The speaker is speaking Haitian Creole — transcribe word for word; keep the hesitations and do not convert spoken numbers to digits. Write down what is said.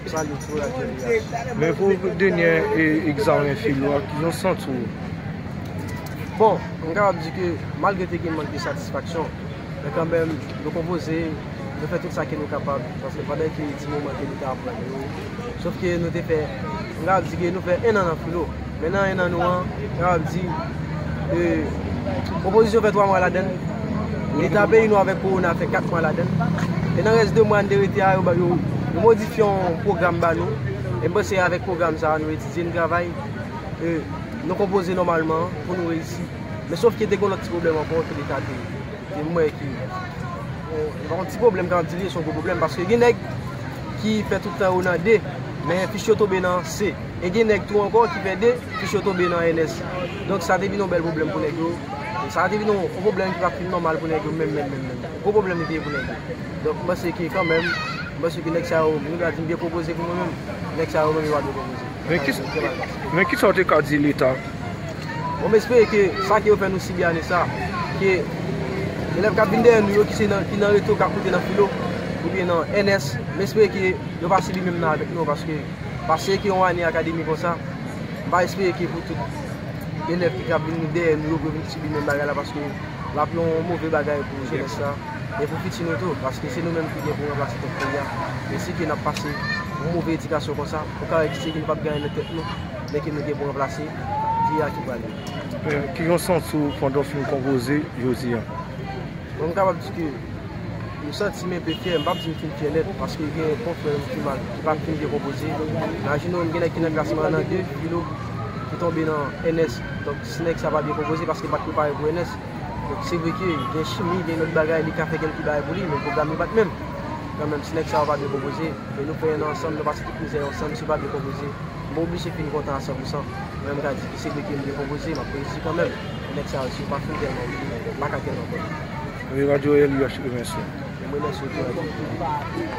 Salut, frè Jerry. Men pou dènye e, egzamen filo a, kijan w santi w? Bon, m kapab di ke malgre te gen mank de satisfaksyon, men kanmenm, nou konpoze, nou fè tout sa ke nou kapab, paske pandan ke ti moman ke nou te aprann yo, sof ke nou te fè, m kapab di ke nou fè en an nan filo. Men nan en an nou an, m kapab di, e, opozisyon fè twa mwa ladann. Leta peyi nou avèk kowona fè kat mwa ladann. E nan rès de mwa n te rete a, yo, yo, yo modifye yon pwogram ba nou. E m panse avèk pwogram sa a, nou etidye, n travay, e, nou konpoze nòmalman pou nou reyisi. Men sof ke te gen yon lòt ti pwoblèm ankò ke leta te, te m wè ke, bon, se pa yon ti pwoblèm, ka di li, se yon gwo pwoblèm, paske gen nèg ki fè tout tan yo nan D, men fich yo tonbe nan C. E gen nèg tou ankò ki fè D, fich yo tonbe nan N S. Donk, sa te vin yon bèl pwoblèm pou nèg yo. E sa te vin yon, yon pwoblèm ki pa t fin nòmal pou nèg yo, menm, menm, menm, menm. Gwo pwoblèm li te ye pou nèg yo. Donk, m panse ke kanmenm, m panse ke nèg sa yo, nou ka di m byen konpoze pou mwen menm. Nèg sa yo menm, yo pa byen konpoze. Men ki, men kisa w te ka di leta? Bon, m espere ke sa ke yo fè nou sibi ane sa, ke elèv k ap vin dèyè nou yo, ki se nan, ki nan reto, k ap moute nan filo, oubyen nan N S, m espere ke yo pa sibi menm nan avèk nou, paske pase ke yon ane akademik konsa, m pa espere ke pou tout elèv ki ap vin dèyè nou yo, pou yo vin sibi menm bagay la, paske l ap yon move bagay pou jenès la, e pou fiti nou tou, paske se nou menm ki gen pou ranplase tèt peyi a. Men si ke n ap pase yon move edikasyon konsa, pou karakteristik ke nou p ap gen anyen nan tèt nou, men ke nou gen pou ranplase, peyi a ki prale. E, kijan w santi w pandan w fin konpoze jodi a? Bon, m kapab di ke m santi m enpe fyè, m p ap di m fin fyè nèt, paske gen konfrè m ki mal, ki pa t fin byen konpoze. Imajine w, gen nèg ki nan klas mwen an nan D, filo, ki tonbe nan N S. Donk, si nèg sa pa byen konpoze, paske l pa t prepare pou N S. Donk, se vre ke gen chimi, gen lòt bagay, li ka fè kèlke bagay pou li, men pwogram li pa t menm. Kanmenm, si nèg sa yo pa byen konpoze, men nou fè en an ansanm, nou pase tout mizè yo ansanm, si yo pa byen konpoze, m oblije fin kontan a san pou san. Mwen, m ka di ke se vre ke m byen konpoze, m ap reyisi kanmenm. Nèg sa yo, si yo pa fin tèlman, m pa ka tèlman kontan. Radyo L U H remèsye w. M remèsye w tou, Radyo.